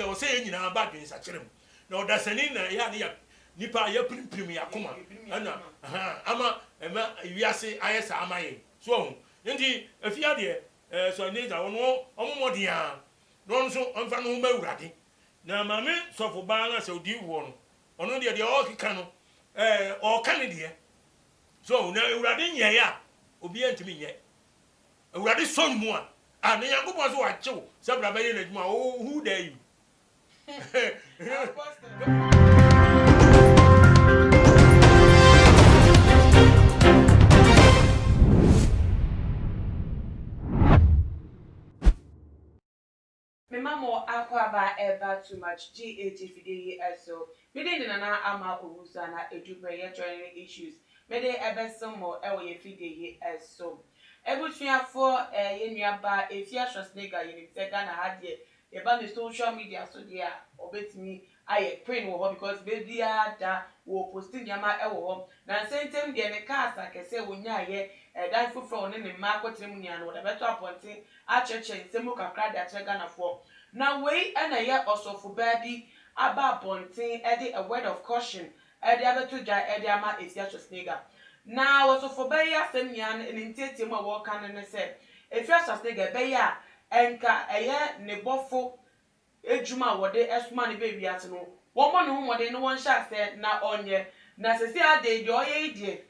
Nka ɛwɔ sɛ yɛn nyinaa ba adwensakyera mu. Na ɔdasani na ɛyɛ a ne yɛ nipa a yɛpirimpirim yɛn akoma ɛna ahaa ama ɛma wiase ayɛ saa ama yɛn. So wahu? Nti afie adeɛ ɛɛ sɔ ne agya ɔno ɔmo mmɔden ara na ɔno nso ɔmfa ne ho ma Awurade. Na maame sɔfo baa no asɛ odiyifoɔ no ɔno deɛ deɛ ɔrekeka no ɛɛ ɔreka ne deɛ. So wahu? Na Awurade nyɛeɛ a obiara ntumi nyɛ. Awurade sɔ no mu a, ah, na Nyankopɔn sɛ wakye wo sɛ bra bɛyɛ n'adwuma a, oh, who dare you? Me ma mo akwaaba ɛba too much GH afidie yi so. Me din de Nana Ama Owusu ana ɛdu berɛ yɛ trending issues me de ɛbɛsom mo ɛwɔ yɛ fidie yi so. Abusuafoɔ eh yɛ nua baa Afia Schwarzenegger yɛnim sɛ Ghana ha deɛ yɛba ne social media so deɛ a ɔbɛtumi ayɛ queen wɔ hɔ because baabiara da wɔ posti nneɛma ɛwɔ hɔ. Nansa ntɛm deɛ ne cars akɛseɛ a ɔnyaeɛ ɛdan foforɔ a ɔne ne mma akɔtena mu nyinaa no wɔde abɛto abɔnten akyerɛkyerɛ nsɛm mu kakra de akyerɛ Ghanafoɔ. Na wei na ɛyɛ ɔsɔfobaa bi aba abɔnten de a word of caution de abɛto dwa de ama Afia Schwarzenegger. Na ɔsɔfobaa yi asɛm nyinaa no ne nteateamu a wɔreka no ne sɛ Afia Schwarzenegger ɛbɛyɛ a nka ɛyɛ ne bɔfo adwuma a wɔde soma no baa wiase no wɔmmɔ ne ho mmɔden na wɔnhyɛ aseɛ na ɔnyɛ. Na seesei ara deɛ ɔyɛ yi deɛ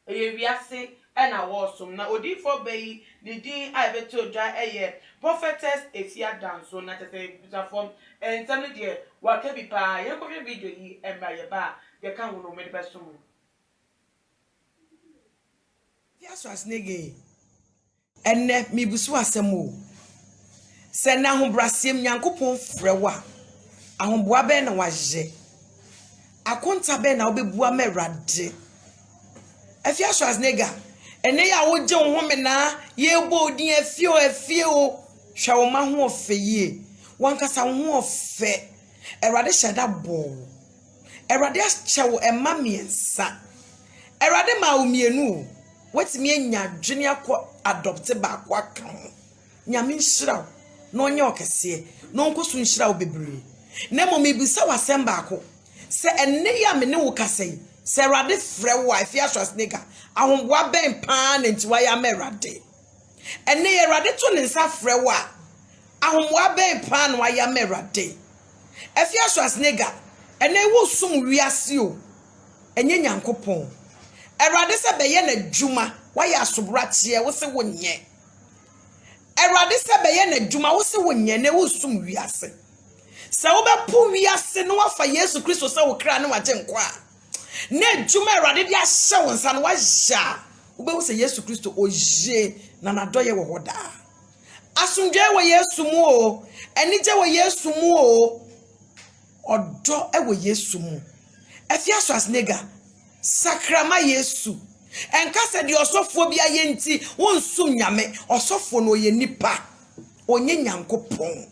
Ɛyɛ wiase na wɔresom. Na odiyifoɔ ba yi ne din a ɛbɛtɔ dwa yɛ Prophetess Afia Danso. Na kyerɛ sɛ abusuafoɔ, nsɛm no deɛ wɔaka bi paa. Yɛnkɔhwɛ video yi mmra yɛba a, deɛ ɛka ho no mede bɛso mo. Afia Schwarzenegger Ɛnnɛ, merebusu asɛm o. Sɛ nnɛ ahobrɛaseɛm Nyankopɔn frɛ wo a, ahoboa bɛn na wayɛ? Akonta bɛn na wobɛbu ama Awurade? Afia Schwarzenegger, ɛnnɛ yi a wogye wo ho menaa, yɛrebɔ wo din afie o, afie o, hwɛ wo mma ho ɔfɛ yie. W'ankasa wo ho ɔfɛ. Awurade hyɛ da bɔɔ wo. Awurade akyɛ wo mma mmiɛnsa. Awurade maa wo mmienu o. Woatumi anya adwene akɔ adɔpte baako aka ho. Nyame nhyira wo na ɔnyɛ wo kɛseɛ na ɔnkɔ so nhyira wo bebree. Na mmom mebisa wo asɛm baako, sɛ ɛnnɛ yi a me ne wo kasa yi, sɛ Awurade frɛ wo a, Afia Schwarzenegger, ahoboa bɛn paa na nti woayɛ ama Awurade? Ɛnnɛ yi Awurade to ne nsa frɛ wo a, ahoboa bɛn paa na woayɛ ama Awurade? Afia Schwarzenegger, ɛnnɛ yi woresom wiase o, ɛnyɛ Nyankopɔn. Awurade sɛ bɛyɛ n'adwuma, woayɛ asobrakyeɛ, wo se wonyɛ. Awurade sɛ bɛyɛ n'adwuma, wo se wonyɛ, na woresum wiase. Sɛ wobɛpo wiase na woafa Yesu Kristo sɛ wo kra ne w'agyenkwa a, na adwuma a Awurade de ahyɛ wo nsa no woayɛ a, wobɛhu sɛ Yesu Kristo oye na n'adɔyɛ wɔ hɔ daa. Asomdwoe wɔ Yesu mu o, anigye wɔ Yesu mu o, Ɔdɔ wɔ Yesu mu. Afia Schwarzenegger, sakra ma Yesu. Ɛnka sɛ deɛ ɔsɔfoɔ bi ayɛ nti wonsom Nyame. Ɔsɔfoɔ no ɔyɛ nipa, ɔnyɛ Nyankopɔn.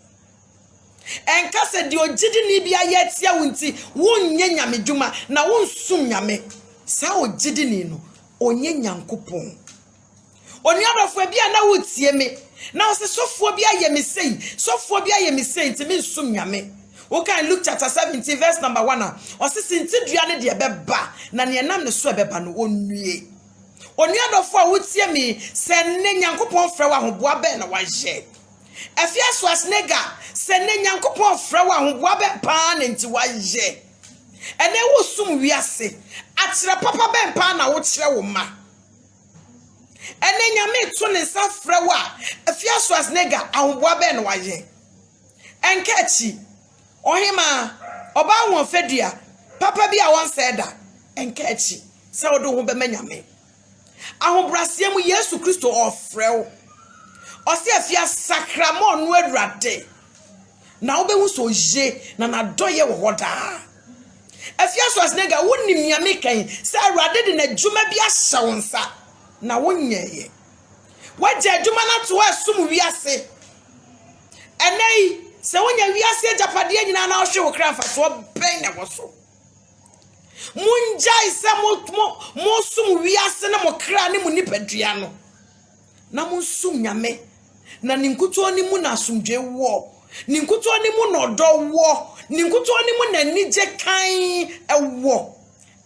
Ɛnka sɛ deɛ ogyidini bi ayɛ atia wo nti wonyɛ Nyame dwuma na wonsom Nyame. Saa ogyidini no, ɔnyɛ Nyankopɔn. Onua dɔfo, ebia na woretie me, na wose, Sɔfoɔ bi ayɛ me sei, sɔfoɔ bi ayɛ me sei, nti mensom Nyame. Wokan Luke chapter 17 verse number 1 a, ɔse sintidua ne deɛ ɛbɛba, na nea ɛnam ne so ɛbɛba no, ɔnnue. Onua dɔfo a wotie me yi, sɛ nnɛ Nyankopɔn frɛ wo ahoboa bɛn na wayɛ? Afia Schwarzenegger, sɛ nnɛ Nyankopɔn frɛ wo ahoboa bɛn paa na nti wayɛ? Ɛnnɛ wosom wiase, akyerɛ papa bɛn paa na wokyerɛ wo mma? Ɛnɛ Nyame reto ne nsa frɛ wo a, Afia Schwarzenegger, ahoboa bɛn na wayɛ? Ɛnka akyi, ɔhemaa, ɔbaa ahoɔfɛdua, papa bi a ɔnsɛe da, ɛnka akyi sɛ wode wo ho bɛma Nyame. Ahobraseɛ mu Yesu Kristo ɔrefrɛ wo. Ɔse Afia sakra ma ɔno Awurade. Na wobɛhu sɛ oye na n'adɔeɛ wɔ hɔ daa. Afia Schwarzenegger, wonim nea meka yi, sɛ Awurade de n'adwuma bi ahyɛ wo nsa na wonyɛeɛ. Woagya adwuma no ato hɔ ɛsom wiase. Ɛnɛ yi, sɛ wonya wiase agyapadeɛ nyinaa na wohwe wo kra mfasoɔ bɛn na ɛwɔ so? Mongyae sɛ mo, mo, mosom wiase ne mo kra ne mo nipadua no. na monsom Nyame, na ne nkutoo no mu na asomdwoe wɔ. Ne nkutoo ne mu na ɔdɔ wɔ. Ne nkutoo ne mu na anigye kann wɔ.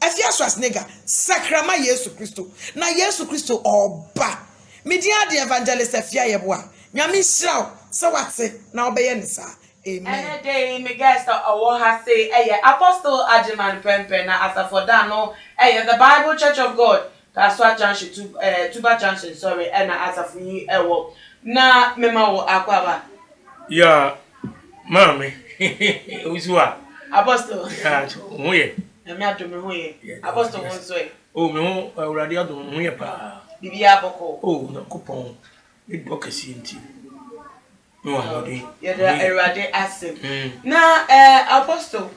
Afia Schwarzenegger, sakra ma Yesu Kristo, na Yesu Kristo ɔɔba. Me din ara de Evangelist Afia Yeboah. Nyame nhyira wo sɛ wate na wobɛyɛ no saa. Amen. Ɛnɛ da yi me guest a ɔwɔ ha sei yɛ Apostle Agyeman Prempeh na asafo ɔda ano yɛ The Bible Church of God, Kasoa Junction, Tub eh, Tuba Junction sorry, ɛna asafo yi wɔ. Na mema wo akwaaba. Yeah, maame, wo a. Apostle. Yeah, wo ho yɛ. Nyame adom me ho yɛ. Apostle wo nso ɛ. Oh, me ho Awurade adom me ho yɛ paa. Biribiara bɔkɔɔ. Oh, Nyankopɔn ne dɔ kɛseɛ nti. Me wɔ ahoɔden. Yɛda Awurade ase. Na eh, Apostle.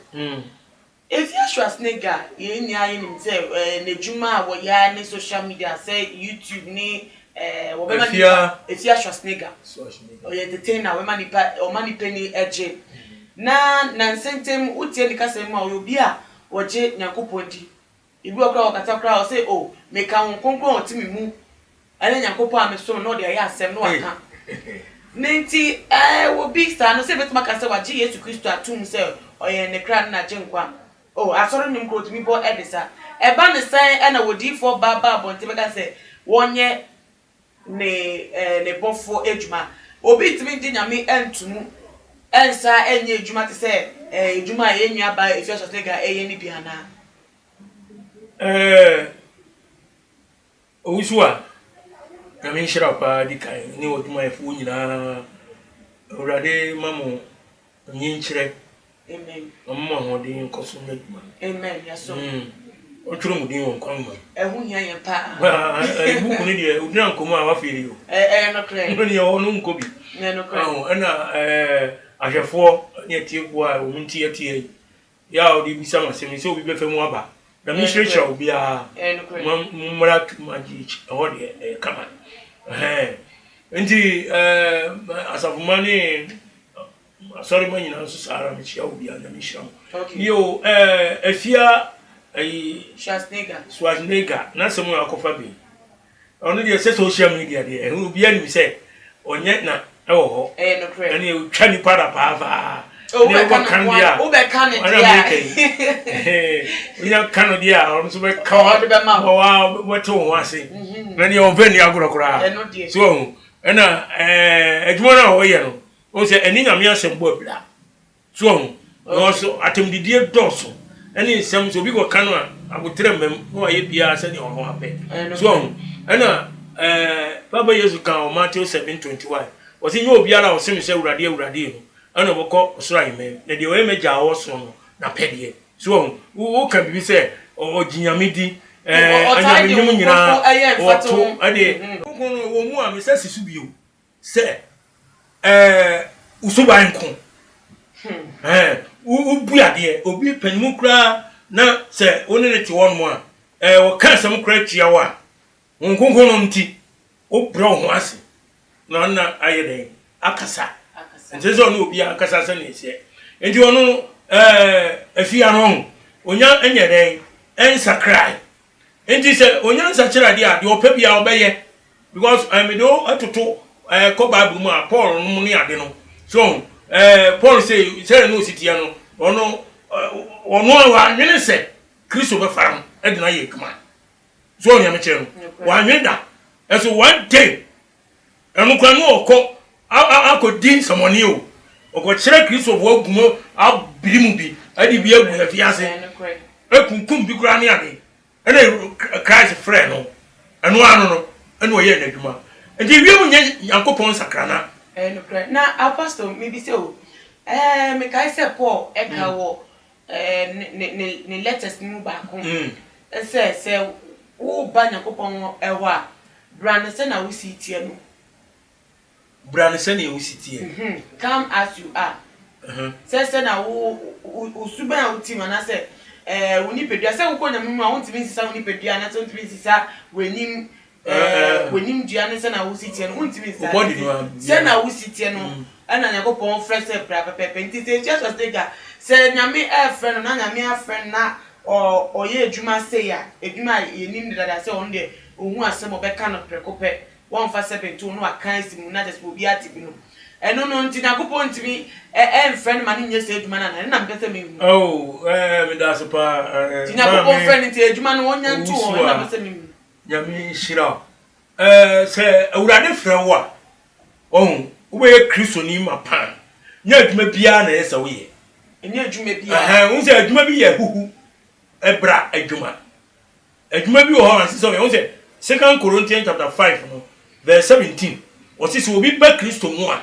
Efia Schwarzenegger, yɛn nyinaa yɛnim sɛ n'adwuma a wɔyɛ ara ne social media sɛ YouTube ne wɔbɛma nipa Efia Schwarzenegger ɔyɛ entertainer wɔbɛma nipa ɔma nipa ni gye na nansa ntam wotie ne kasa mu a ɔyɛ obi a wɔgye Nyankopɔn di ebi wɔ koraa ɔkasa koraa ɔsɛ o oh, meka ho kronkron a ɔte me mu Ɛne Nyankopɔn a mesom no na ɔde ayɛ asɛm na waka. Ne nti ɛɛ wɔ bi saa no sɛ ebetumi aka sɛ wagye Yesu Kristo atom sɛ ɔyɛ ne kra ne n'agyenkwa. Oh, asɔre nnwom koraa otumi bɔ ɛde sa. Ɛba ne sɛn ɛna odiyifoɔ ba ba abɔnten bɛka sɛ wɔnyɛ ne ɛɛ ne bɔfoɔ adwuma. Obi ntumi ngye Nyame ntomu ɛnsa ɛnyɛ adwuma te sɛ ɛɛ adwuma a yɛn nua baa Efia Schwarzenegger ɛyɛ no bi anaa? Ɛɛ. Owusu a, Nyame nhyira wo paa di kan ne w'adwumayɛfoɔ nyinaa. Awurade ma mo nyinkyerɛ. Amen. Na ɔmma mo ahoɔden nkɔ so nyɛ adwuma no. Amen. Yɛso. Mm. Ɔntwerɛ mo din wɔ nkwa nwoma mu. Ɛho hia yɛn paa. Ɛɛ buku no deɛ ogyina nkɔ mu a wafeeli o. Ɛyɛ nokorɛ. Ɛno deɛ ɔno nkɔ bi. Ɛyɛ nokorɛ. Ɛna ɛɛ ahwɛfoɔ ne atiefoɔ a wɔn nti yɛte ha yi. Yɛ a ɔde bisa me asɛm yi sɛ obi bɛfa mu aba na menhyirahyira obiara ma mommra ma GH ɛhɔ deɛ ɛyɛ kama ɛhɛn nti ɛɛ asafomma ne asɔrema nyinaa nso saa ara mekyia obiara na mehyira mo yo ɛɛ afia ɛyi Schwarzenegger n'asɛm a akɔfa bi Ɔno deɛ sɛ social media deɛ ɛho obiara nim sɛ ɔnyɛ na ɛwɔ hɔ. Ɛyɛ nokorɛ. Ɛne otwa nipa da paa paa. Oh, wobɛka no nko a, wobɛka no deɛ a. Onya ka no deɛ a, ɔno nso bɛka wa. Ɔde bɛma wo. Wa wɔte wo ho ase. Mhm. Na deɛ ɔmfa nni agorɔ koraa. Ɛno deɛ. So ɔho. Ɛna ɛɛ adwuma no a ɔyɛ no, ɔhu sɛ ɛne Nyame asɛm bɔ abira. So wahu? Because atɛmdidie dɔɔso ɛne nsɛm sɛ obi kɔka no a aboterɛ mmam na wayɛ biara sɛdeɛ ɔno apɛ. So wahu? Ɛna ɛɛ Papa Yesu kaa wɔ Matthew 7:21 ɔse nyɛ obiara a ɔse me sɛ Awurade Awurade no ɛna ɔbɛkɔ ɔsoro ahemman mu na deɛ ɔyɛ m'agya a ɔwɔ soro no n'apɛdeɛ. So wahu? Woka biribi sɛ ɔgye Nyame di ɛɛ anyame nnwom nyinaa ɔto ɛde. Kronkron no ɛwɔ mu a mesɛ si so bio. Sɛ ɛɛ wo suban nko ɛɛ wo bu adeɛ obi panyinmu koraa na sɛ wo ne ne te hɔ nom a ɛɛ wɔka asɛm koraa tia wo a wo nkonko no nti wo brɛ wo ho ase na ɔno ayɛ dɛn akasa nti sɛ ɔne obi akasa sɛ ne ɛsɛ nti ɔno ɛɛ afia no ɔho onya nyɛ dɛn ɛnsakrae Nti sɛ onya nsakyera deɛ a, deɛ ɔpɛ biara ɔbɛyɛ. Because eh, mede wo toto eh, kɔ Bible mu a, Paul nom ne ade no. So ɔho, eh, Paul sɛ, sɛdeɛ na ɔsi teɛ no, ɔno, ɔno a wannwene sɛ Kristo bɛfa no de no ayɛ adwuma. So ɔho nea mekyerɛ no? Wannwene da. Ɛso one day, ɛno koraa no ɔkɔ akɔdi nsɛmɔne o. Ɔkɔkyerɛ Kristofoɔ agu mu abiri mu bi, ɛde bi agu afiase, ekunkum bi koraa ne ade. Ɛna Christ frɛ no, ɛno ano no, ɛna ɔyɛɛ n'adwuma. Nti wiem nyɛ Nyankopɔn nsakrana. Ɛyɛ nokorɛ. Na Apostle, mebisa o, ɛɛ mekae sɛ Paul ɛka wɔ ɛɛ ne ne ne ne letters no mu baako sɛ sɛ woba Nyankopɔn hɔ a, bra no sɛnea wosi teɛ no. Bra no sɛnea wosi teɛ. Come as you are. Sɛ sɛnea wo wo suban a wote mu anaasɛ ɛɛ wo nipadua sɛ wokɔ Nyame mu a wontumi nsesa wo nipadua anaasɛ wontumi nsesa w'anim ɛɛ w'anim dua ne sɛnea wosi teɛ no wontumi nsesa. Nti sɛnea wosi teɛ no ɛna Nyankopɔn frɛ sɛ bra pɛpɛɛpɛ. Nti sɛ Jesus de ka sɛ Nyame ɛɛfrɛ no na Nyame afrɛ no na ɔyɛ adwuma sei a, adwuma a yɛnim no dada sɛ ɔno deɛ ohu asɛm a ɔbɛka no prɛko pɛ. Wɔmfa sɛbe nto no na waka asi mu na kyerɛ sɛ obiara te bi no. Ɛno no nti Nyankopɔn ntumi mfrɛ no ma no nyɛ saa adwuma no anaa? Ɛno na mepɛ sɛ mehu. Oh, eh, meda ase paa. Eh, nti Nyankopɔn frɛ no nti adwuma no ɔnya nto hɔ, ɛno na mepɛ sɛ mehu. Nyame nhyira wo. Eh, sɛ Awurade frɛ wo a, ɔho, wobɛyɛ Kristoni ma paa. Nyɛ adwuma biara na ɛyɛ sɛ woyɛ. Ɛnyɛ adwuma biara. Ɛhɛn, wohu sɛ adwuma bi yɛ huhu ɛbra adwuma. Adwuma bi wɔ hɔ a ɛnsɛ sɛ ɔyɛ. Wohu sɛ Second Corinthians chapter 5 no verse 17, ɔse sɛ obi ba Kristo mu a,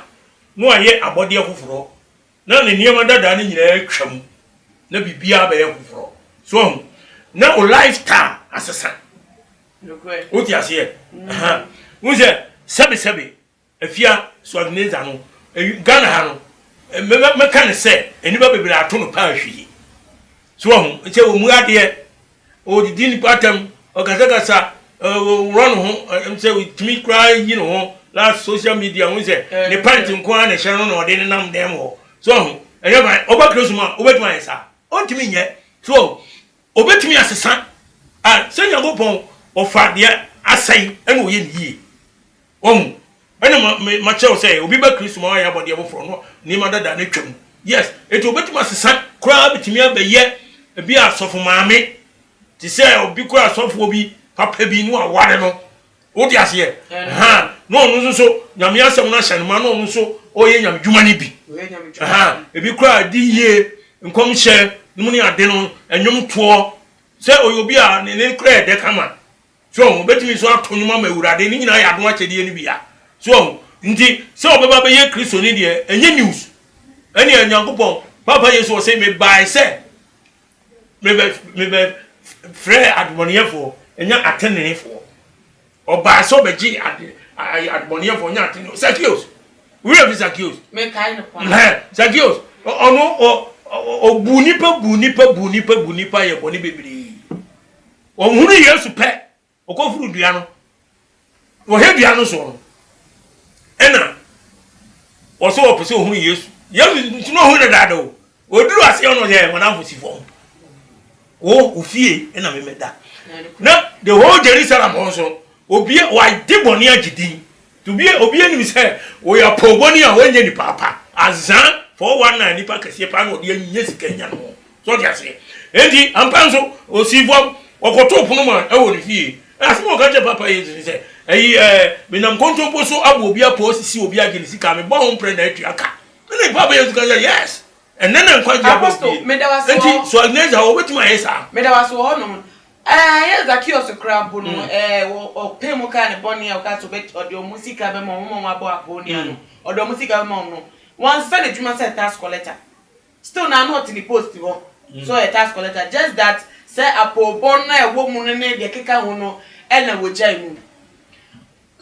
na wayɛ abɔdeɛ foforɔ, na ne nneɛma dadaa no nyinaa atwa mu, na biribiara bɛyɛ foforɔ. So ahu? Na wo lifestyle asesa. Wote aseɛ? Wohu sɛ sɛbesɛbe Afia Schwarzenegger no, Ghana ha no, mɛka no sɛ nnipa bebree ato no paa hwii. So wahu sɛ wɔn mu adeɛ, ɔdidi nnipa atɛm, ɔkasakasa, ɔworɔ ne ho, sɛ tumi koraa yi ne ho last social media ho sɛ ne pant nko ara na ɛhyɛ no na ɔde nenam dan mu hɔ. So wahu, ɛnyɛ kwan, ɔba Kristo mu a, wobɛtumi ayɛ saa? Ɔntumi nyɛ. So ɔbɛtumi asesa a sɛ Nyankopɔn ɔfa deɛ asɛe ɛna ɔyɛ ne yie. Wahu? Ɛna ma, me, makyerɛ wo sɛ, obi ba Kristo mu a wayɛ abɔdeɛ foforɔ no, nneɛma dada no atwam. Yes, enti obetumi asesa koraa betumi abɛyɛ ebi a sɔfo maame, te sɛ obi koraa sɔfoɔ bi, papa bi, na waware no. Wote aseɛ? Ha, na ɔno nso so, Nyame asɛm no ahyɛ no ma, na ɔno nso ɔyɛ Nyame dwuma no bi. Ha, ebi koraa di yie, nkɔmhyɛ, no mu ne ade no, ɛnwomtoɔ, sɛ ɔyɛ obi a ne ne koraa ɛdɛ kama. So wahu? Obetumi nso ato nnwom ama Awurade. Ne nyinaa yɛ adom akyɛdeɛ no bi a. So wahu? Nti, sɛ ɔbɛba abɛyɛ Kristoni deɛ, ɛnyɛ news. Ɛnneɛ Nyankopɔn, Papa Yesu ɔse, mebae sɛ mebɛ, mebɛ frɛ adebɔneyɛfoɔ, ɛnyɛ ateneneefoɔ. Ɔbaa sɛ ɔbɛgye ade, adebɔneyɛfoɔ, ɛnyɛ ateneneefoɔ. Zacchaeus, wo werɛ fi Zacchaeus? Mekae no paa. Ɛhɛn, Zacchaeus, ɔno, ɔ, ɔbuu nipa, buu nipa, buu nipa, buu nipa, yɛ bɔne bebree. Wɔhunuu Yesu pɛ, ɔkɔforo dua no. Wɔhwɛ dua no soɔ no, ɛna wɔsɛ wɔpɛ sɛ wɔhunu Yesu. Yesu nti na ɔhunu dadaada o. Wɔduru aseɛ no yɛ wɔn amfo si fam. Wo wo fie ɛna memɛda. Na the whole Jerusalem hɔ nso, obi wagye bɔne agye din. Obi obi anim sɛ wɔyɛ apɔwbɔni a wɔnyɛ nipa apa. Azan 419 nipa kɛseɛ paa na ɔde anya sika anya no ho. So ɔte aseɛ? Enti, ampa nso, ɔsii fam, ɔkɔtoo pono mu a ɛwɔ ne fie. Asɛm a ɔka kyerɛɛ Papa Yesu ne sɛ, Ɛyi, ɛɛ, menam nkontompo so abɔ obi apɔ, asisi obi agye ne sika, mebɔ ho mprɛ na atua ka. Ɛnna Papa Yesu ka sɛ, Yes, ɛnnɛ na nkwagye aba wo Apostle, fie. meda wo ase wɔ Enti, hɔ. so Agnesa, wɔbɛtumi ayɛ saa? Meda wo ase wɔ hɔnom. Ɛɛ, yɛ Zakeus koraa mpo no, ɛɛ, wɔ, ɔpɛɛ mu kaa ne bɔne a ɔkaa sɛ ɔbɛ, ɔde wɔn sika bɛma wɔn, wɔn a wɔabɔ apɔw no, ɔde wɔn sika bɛma wɔn no, wansesa n'adwuma sɛ tax collector. Still naa na ɔte ne post hɔ sɛ ɔyɛ tax collector just that sɛ apoobɔ no a ɛwɔ mu no ne deɛ ɛkeka ho no na wɔgyae mu.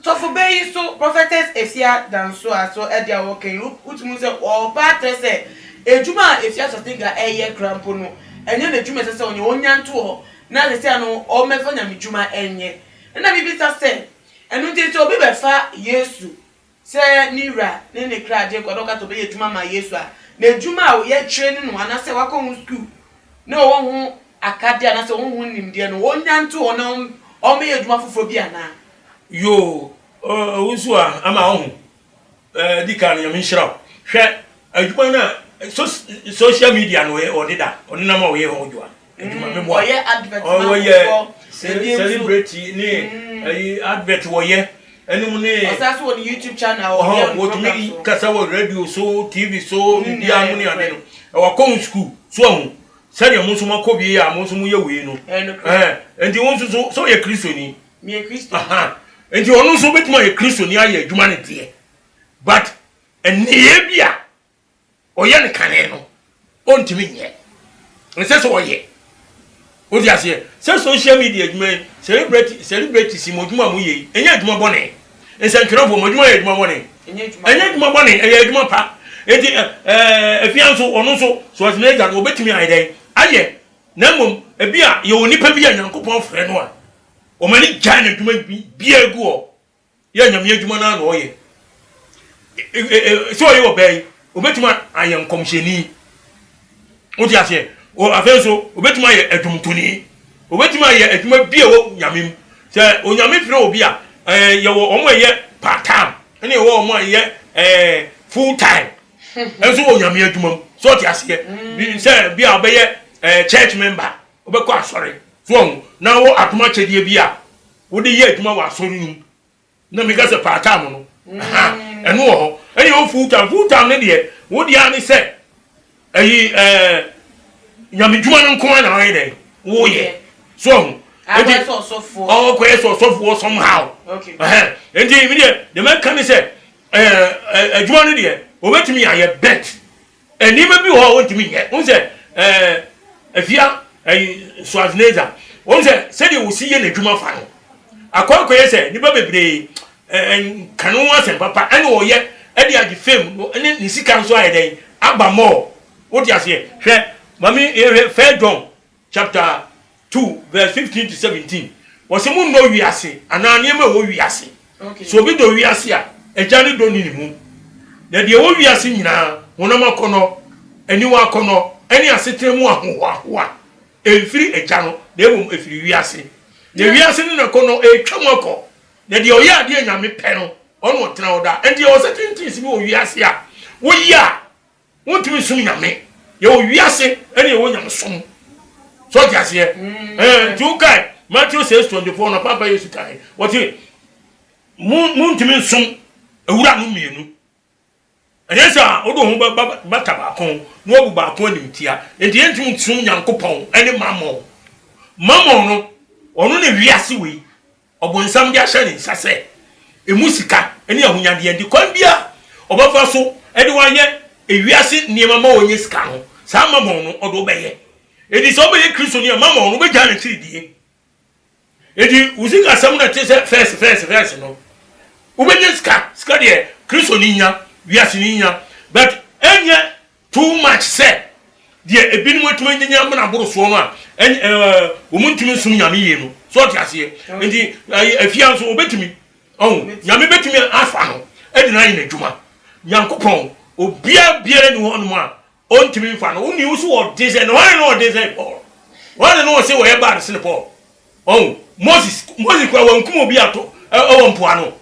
Sɔfo bɛ yi so Prophetess Afia Dansoah so ɛde a ɔka yi wotumi hu sɛ ɔɔba atrɛ sɛ adwuma a Afia Schwarzenegger ɛyɛ kora mpo no ɛnyɛ n'adwuma ɛsɛ sɛ ɔnyɛ ɔnya nto hɔ na sɛsɛ ano ɔmmɛfa nyame dwuma ɛnyɛ. Ɛna mebisa sɛ ɛno nti sɛ obi bɛfa Yesu Sɛ ne wura ne ne kra Agyenkwa na ɔka sɛ ɔbɛyɛ adwuma ama Yesu a, n'adwuma a yɛkyerɛ no no anaasɛ wakɔ ho sukuu na ɔwɔ ho akadeɛ anaasɛ ɔwɔ ho nimdeɛ no, ɔnnya nto hɔ na ɔmmɛyɛ adwuma foforɔ bi anaa? Yoo, wo nso a ama woahu. Di kan no, Nyame nhyira wo. Hwɛ adwuma no a social media no ɔde da, ɔnenam a ɔyɛ ho adwuma. Adwuma mm, meboa. Ɔyɛ advert ma Ɔyɛ celebrity ne ɛyi advert wɔyɛ ɛnum ne. Ɔsan so wɔ ne YouTube channel ɔyɛ ne program so. Wɔtumi kasa wɔ radio so, TV so, biribiara mu ne ade no. Ɛwɔ akɔn school so ahu sɛdeɛ mo nso mo akɔ bi a mo nso mo yɛ wei no. Ɛɛ nti wo nso so sɛ ɔyɛ kristoni. Meyɛ kristoni. Nti ɔno nso obetumi ayɛ kristoni ayɛ adwuma no deɛ but nneyɛɛ bi a ɔyɛ no kane no, ɔntumi nyɛ. Ɛnsɛ sɛ ɔyɛ. Wote aseɛ? Sɛ social media adwuma yi, celebrity, celebrities mo adwuma a moyɛ yi, ɛnyɛ adwuma bɔne. Nsɛntwerɛfoɔ, mo adwuma yɛ adwuma bɔne. Ɛnyɛ adwuma bɔne, ɛyɛ adwuma pa. Enti ɛɛ afia nso, ɔno nso, Schwarzenegger no, ɔbɛtumi ayɛ dɛn? Ayɛ. Na mmom, ebi a yɛwɔ nipa bi a Nyankopɔn frɛ no a, wɔn ani gyae n'adwuma biara gu hɔ. Yɛ Nyame adwuma no ara na ɔyɛ. Sɛ ɔyɛ ɔbaa yi, obetumi ayɛ nkɔmhyɛni. Wote aseɛ? Afei nso, obetumi ayɛ adwomtoni. Obetumi ayɛ adwuma bi a ɛwɔ Nyame mu. Sɛ Onyame frɛ obi a, yɛwɔ wɔn a ɛyɛ part time, ɛna yɛwɔ wɔn a ɛyɛ full time nso wɔ Nyame adwuma mu. So ɔte aseɛ? Mm. Sɛ bi a ɔbɛyɛ eh, church member, wobɛkɔ asɔre. So ɔho, na wɔ adom akyɛdeɛ bi a wode yɛ adwuma wɔ asɔre no mu. Na meka sɛ part time no, mm. ɛno wɔ hɔ. Ɛne ɛwɔ full time. Full time no deɛ, wo deɛ ne sɛ, ɛyi ɛɛ nyame dwuma no nko ara na ɔyɛ dɛn woyɛ so ɔho nti ɔkɔyɛ sɛ ɔsɔfoɔ somehow ɛhɛn nti mi deɛ deɛ mɛka ne sɛ ɛɛ adwuma no deɛ obetumi ayɛ bet nneɛma bi wɔ hɔ a wɔntumi nyɛ n sɛ ɛɛ afia ɛyi Schwarzenegger wɔn sɛ sɛdeɛ wɔsi yɛ n'adwuma fa no akɔ akɔyɛ sɛ nnipa bebree nka ne ho asɛm papa ɛna ɔyɛ ɛde agye fame no ɛne ne sika nso ayɛ dɛn aba mɔɔ wote aseɛ hwɛ mame yɛhwɛ First John chapter 2 verse 15 to 17 wɔsɛ mo nnɔ wiase anaa nneɛma ɛwɔ wiase so obi dɔ wiase a agya ne dɔ ni ne mu na deɛ ɛwɔ wiase nyinaa honam akɔnɔ aniwa akɔnɔ ɛne asetena mu ahohoahoa ɛmfiri agya no na mmom ɛfiri wiase na wiase ne nakɔnɔ ɛretwa mu akɔ Na deɛ ɔyɛ adeɛ a Nyame pɛ no, ɔno ɔtena hɔ daa. Ɛnti yɛwɔ certain things bi wɔ wiase a, woyɛ a, wontumi nsom Nyame. Yɛwɔ wiase ɛne yɛwɔ Nyamesom. So ɔte aseɛ? Ɛɛ, nti wokae Matthew 6:24 no, Papa Yesu kae, wɔte, montumi nsom awuranom mmienu. Ɛnyɛ sɛ a wode wo ho bɛbata baako ho na woabu baako animtia. Enti yɛntumi nsom Nyankopɔn ne Mammon. Mammon no, ɔno na wiase wei, ɔbonsam de ahyɛ ne nsa sɛ emu sika ne ahonyadeɛ nti, kwan biara a ɔbɛfa so de wo ayɛ ewiase nneɛma ma wanya sika no, saa Mammon no, ɔde wo bɛyɛ. Enti sɛ wobɛyɛ Kristoni a, Mammon no, wobɛgyaa n'akyiridie. Enti wo sikasɛm no te sɛ fɛs fɛs fɛs no. Wobɛnya sika, sika deɛ Kristoni nya, wiaseni nya, but ɛnyɛ too much sɛ deɛ ebinom atumi anyanya amena aboro soɔ no a ɛɛ wɔn ntumi nsom Nyame yie no. So ɔte aseɛ? Nti afia nso wɔbɛtumi, ɔho, Nyame bɛtumi afa no ɛde no ayɛ n'adwuma. Nyankopɔn, obiara biara ni hɔnom a Ɔntumi nfa no. Wonni wo so wɔ den sɛ na hwan na ɔden sɛ Paul? Hwan na ɔse wɔyɛ bad sene Paul? Ɔho Moses Moses kura wankum obi ato ɛwɔ mpoano.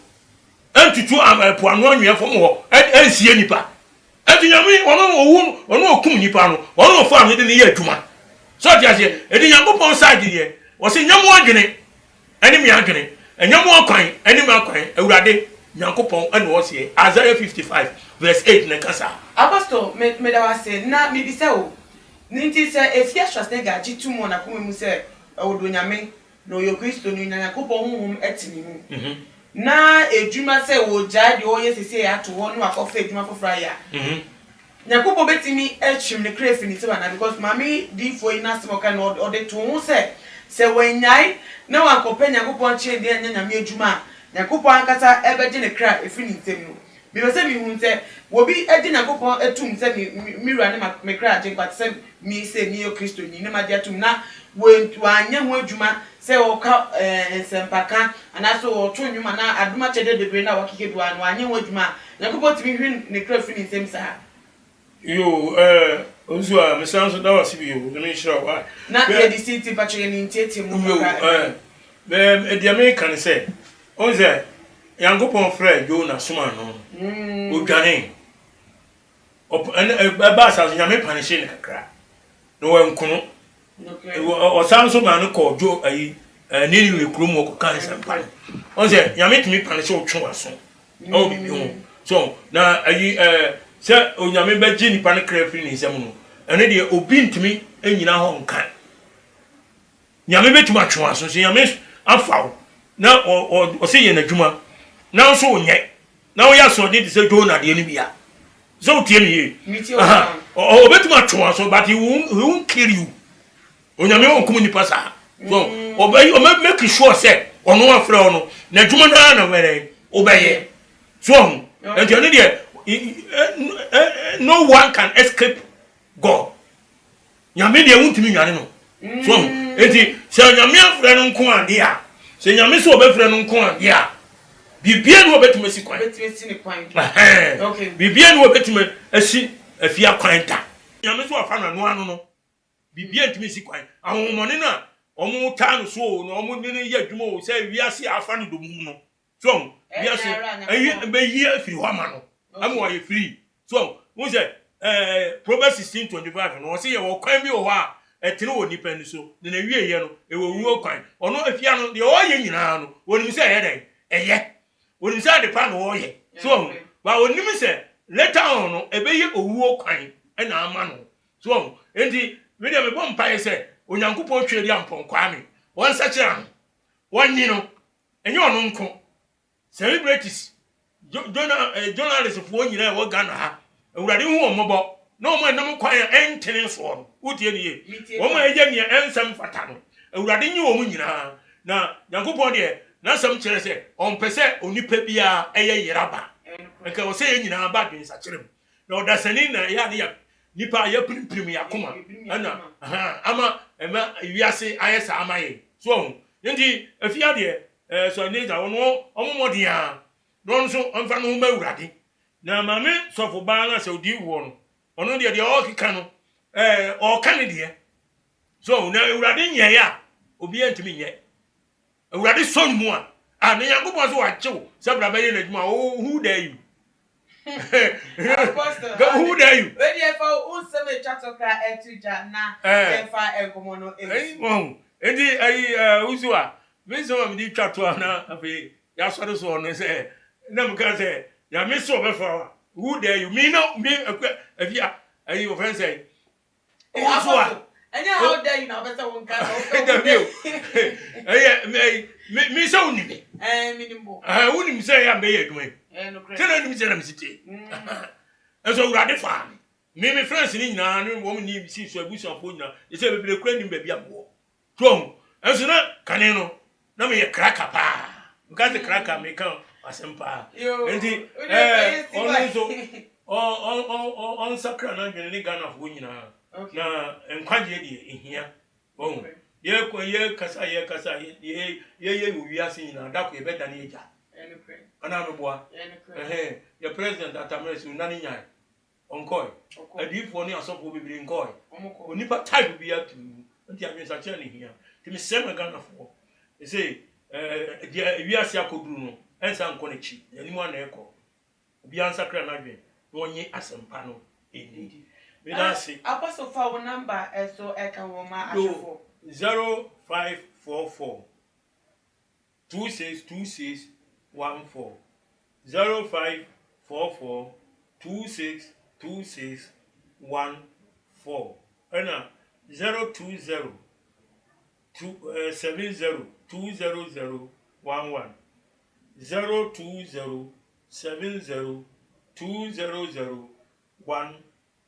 Ɛntutu ɛpoano anwea fam hɔ ɛnsie nipa. Ɛnti Nyame ɔno owu ɔno ɔkum nipa no ɔno ɔfa no de no yɛ adwuma. So ɔte aseɛ? Ɛnti Nyankopɔn side deɛ ɔse nyɛ mo adwene. Ɛne me adwene, ɛnyɛ mo akwan ne m'akwan, Awurade Nyankopɔn na ɔseɛ, Isaiah 55 vs 8 na ɛka saa. Apostle, me meda wo ase. Na mebisa o, ne nti sɛ Efia Schwarzenegger gye tom wɔ n'akoma mu sɛ ɔdɔ Onyame, na ɔyɛ Okristoni, na Nyankopɔn honhom te ne mu, na edwuma sɛ ɔregyae deɛ ɔreyɛ seesei ato hɔ na wakɔfa edwuma foforɔ ayɛ a, Nyankopɔn bɛtumi akyim ne kra afiri ne nsam anaa? Because maame diifoɔ yi n'asɛm a ɔkae no ɔde too ho sɛ, sɛ wannyae na wankɔpɛ Nyankopɔn nkyɛn de anyɛ Nyame adwuma a, Nyankopɔn ankasa bɛgye ne kra afiri ne nsam no. Mepɛ sɛ mehu sɛ obi gye Nyankopɔn tom sɛ me me wura ne me kra agyenkwa te sɛ me sɛ meyɛ Kristoni na magye atom na wanyɛ ho adwuma sɛ ɔka nsɛmpaka anaasɛ ɔto nnwom anaa adom akyɛdeɛ bebree no a wakeka bi wɔ ha no wanyɛ ho adwuma a, Nyankopɔn tumi hwen ne kra firi ne nsam saa. Yoo eh Owusu a mesan nso da wo ase bio Nyame nhyira wo ah. Na yɛde si nti mpakyɛ yɛ ne ntiatia mu kakra. Yoo eh me deɛ meka ne sɛ wohu sɛ Nyankopɔn frɛɛ Jonah somaa no no odwanee ɔp ɛna ɛbaa saa nso Nyame panishe no kakra na wanku no Ɔsan nso maa no kɔɔ dwo ayi Niniwe kurom hɔ kɔka nsɛmpa no. Ɔn sɛ Nyame tumi pa no sɛ ɔtwe w'aso ɛwɔ biribi ho. So na ayi ɛɛ sɛ Onyame bɛgye nipa no kra firi ne nsam no, ɛno deɛ obi ntumi nnyina hɔ nka. Nyame bɛtumi atwe w'aso sɛ Nyame afa wo na ɔsɛ yɛ n'adwuma na nso wonyɛ na woyɛ asoɔden te sɛ Jonah deɛ no bi a. Sɛ wotie me yie. Ɔbɛtumi atwe wɔn aso but he won't, he won't kill you. Onyame ɔnkum nipa saa. So ɔbɛ ɔbɛ make sure sɛ ɔno afrɛ wo no na adwuma no ara na wɛrɛ wobɛyɛ. So ɔho nti ɛno deɛ no one can escape God. Nyame deɛ wontumi nwane no. So ahu? Enti sɛ Nyame afrɛ no nko adeɛ a, sɛ Nyame sɛ ɔbɛfrɛ no nko adeɛ a, biribiara ni hɔ ɔbɛtumi asi kwan. Ɛhɛn. Biribiara ni hɔ ɔbɛtumi asi afia kwan da. Nyame sɛ wafa no ɛno ano no, biribiara ntumi nsi kwan. Ahonhommɔne no a wɔtaa no so o, na wɔne no yɛ adwuma o, sɛ wiase a afa no domum no, So ahu? Wiase ɛyi bɛyi afiri hɔ ama no. Ama wayɛ free. So wohu sɛ ɛɛ Proverbs 16:25 no, ɔse yɛwɔ kwan bi wɔ hɔ a ɛtene wɔ nipa ani so, na n'awieeɛ no ɛwɔ wuo kwan. Ɔno afia no, deɛ ɔreyɛ nyinaa no, ɔnim sɛ ɛyɛ dɛn? Ɛyɛ. Ɔnim sɛ ade pa na ɔreyɛ. So wahu? But ɔnim sɛ later on no, ɛbɛyɛ owuo kwan na ama no. So wahu? Enti me deɛ mebɔ mpaeɛ sɛ Onyankopɔn Tweaduampɔn Kwame, wɔnsakyera no, wɔnnye no, ɛnyɛ ɔno nko, Celebrities, eh, journalistfoɔ nyinaa ɛwɔ Ghana ha, Awurade hu wɔn mmɔbɔ na wɔn a ɛnam kwan a ɛntene soɔ no, wotie ne yie, wɔn a ɛyɛ nea ɛnsɛm fata no, Awurade nye wɔn nyinaa. Na Nyankopɔn deɛ, n'asɛm kyerɛ sɛ ɔmpɛ sɛ onipa biara ɛyɛ yeraba. Nka ɛwɔ sɛ yɛn nyinaa ba adwensakyera mu. Na ɔdasani na ɛyɛ a ne yɛ nipa a yɛpirimpirim yɛn akoma ɛna ama ɛma wiase ayɛ saa ama yɛn. So ɔho nti afia deɛ ɛɛ sɔ ne gya ɔno ɔmo mmɔden a na ɔno nso ɔmfa ne ho ma awurade. Na maame sɔfo baa no asɛ odiifoɔ no ɔno deɛ deɛ ɔrekeka no ɛɛ ɔreka ne deɛ. So ɔho na awurade nyɛeɛ a obiara ntumi nyɛ. Awurade sɔ no mu a, ah, na Nyankopɔn sɛ wakye wo sɛ bra bɛyɛ n'adwuma, oh, who dare you? Apostle, who dare you? Wei deɛ fa wo nsɛm atwa to kra ɛto dwa na eh. yɛmfa nkɔmmɔ no nsi. Wɔn nti ayi ɛɛ wusu a me nsɛm a mede twa to a na afei yɛasɔre soɔ no sɛ na meka sɛ Nyame sɛ ɔbɛfa wa, who dare you? Me na me akua afia ayi wɔfrɛ sɛ Wo so a. Ɛnyɛ how dare you na wopɛ sɛ wonka sɛ wopɛ Dabi o. Ɛyɛ me me me sɛ wonim me. Ɛɛ menim bo. Ɛɛ wonim sɛ ɛyɛ a mɛyɛ adwuma yi. Ɛɛ nokorɛ. Sɛ na nim sɛ na mesi tie. Ɛnso Awurade faa me. Me me friends ne nyinaa ne wɔn ni si so abusuafoɔ nyinaa. Ɛsɛ bebree kura nim baabi a mewɔ. So wahu? Nso na kane no, na meyɛ kraka paa. Meka sɛ kraka, meka asɛm paa. Nti, ɛɛ, ɔno nso, ɔnsakra n'adwene ne Ghanafoɔ nyinaa. Na nkwagyeɛ deɛ, ɛhia. Wahu? Yɛkɔ, yɛkasa, yɛkasa, yɛyɛ wɔ wiase nyinaa, da ko yɛbɛdane agya. Anaa meboa? Ɛhɛn, yɛ president Atta Mills, ɔnane nyae. Ɔnkɔe. Adiyifoɔ ne asɔfoɔ bebree nkɔe. Onipa type biara tumi wu. Nti adwensakyera na ehia. Nti mesrɛ ma Ghanafoɔ sɛ eh, deɛ wiase akɔduru no, ɛnsa nkɔ n'akyi. N'anim ara na ɛkɔ. Obiara nsakra n'adwene na ɔnye asɛmpa no nni. Meda ase. Apostle fa wo number nso ka ho ma ahwɛfoɔ. 0544 2626 14 0544 2626 14 ɛna 020 2 70 200 11 020 70 200 11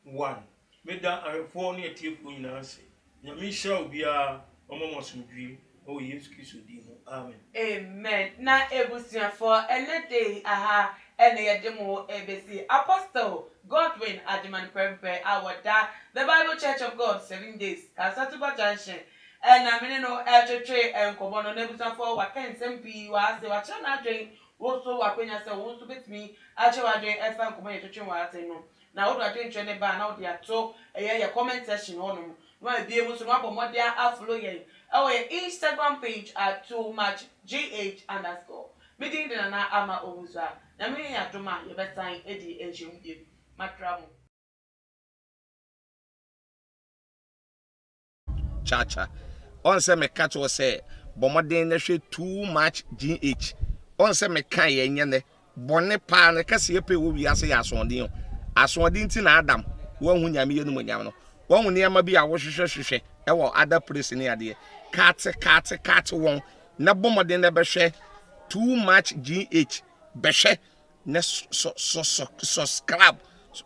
1. Meda ahwɛfoɔ ne atiefoɔ nyinaa ase. Nyame nhyira obiara na ɔma mo asomdwie wɔ Yesu Kristo din mu. Amen. Amen na abusuafoɔ ɛnɛ da yi aha ɛna yɛde mo ɛbɛsi Apostle Godwin Agyeman Prempeh a wɔda The Bible Church of God Seven Days Kasatuba Junction ɛna me ne no ɛretwetwe nkɔmmɔ no na abusuafoɔ waka nsɛm pii wɔ ha se wakyerɛ n'adwen wo nso w'akwanya sɛ wo nso bɛtumi akyerɛ w'adwen ɛfa nkɔmmɔ yɛtwetwe wɔ ha se no Na wode w'adwenkyerɛ no ba a na wode ato ɛyɛ yɛ comment section hɔ nom na wabue mu nso na wabɔ mmɔden a follow yɛn ɛwɔ yɛ Instagram page at toomuchgh underscore. Me din de Nana Ama Owusu a Nyame yɛ yɛn adom a yɛbɛsan adi nhyiamu biom. Makra mo. Chacha ɔn sɛ me ka kyerɛ wo sɛ bɔ mmɔden na hwɛ too much GH ɔn sɛ me ka yɛ nyɛ nɛ bɔne paa no kɛseɛ pɛ wɔ wiase yɛ asoɔden o asoɔden nti na Adam wanhu Nyame yɛ numonyam no wahu nneɛma bi a wohwehwɛ hwehwɛ ɛwɔ other place ne adeɛ kate kate kate wɔn na bɔ mmɔden na bɛhwɛ too much GH bɛhwɛ na sɔ sɔ sɔ subscribe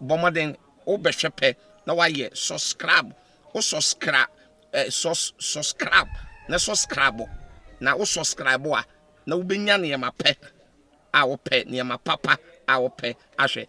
bɔ mmɔden wobɛhwɛ pɛ na wayɛ subscribe Wo sɔskra eh, sɔs subscribe na subscribe na wo subscribe a na wobɛnya nneɛma pɛ a wopɛ, nneɛma papa a wopɛ ahwɛ.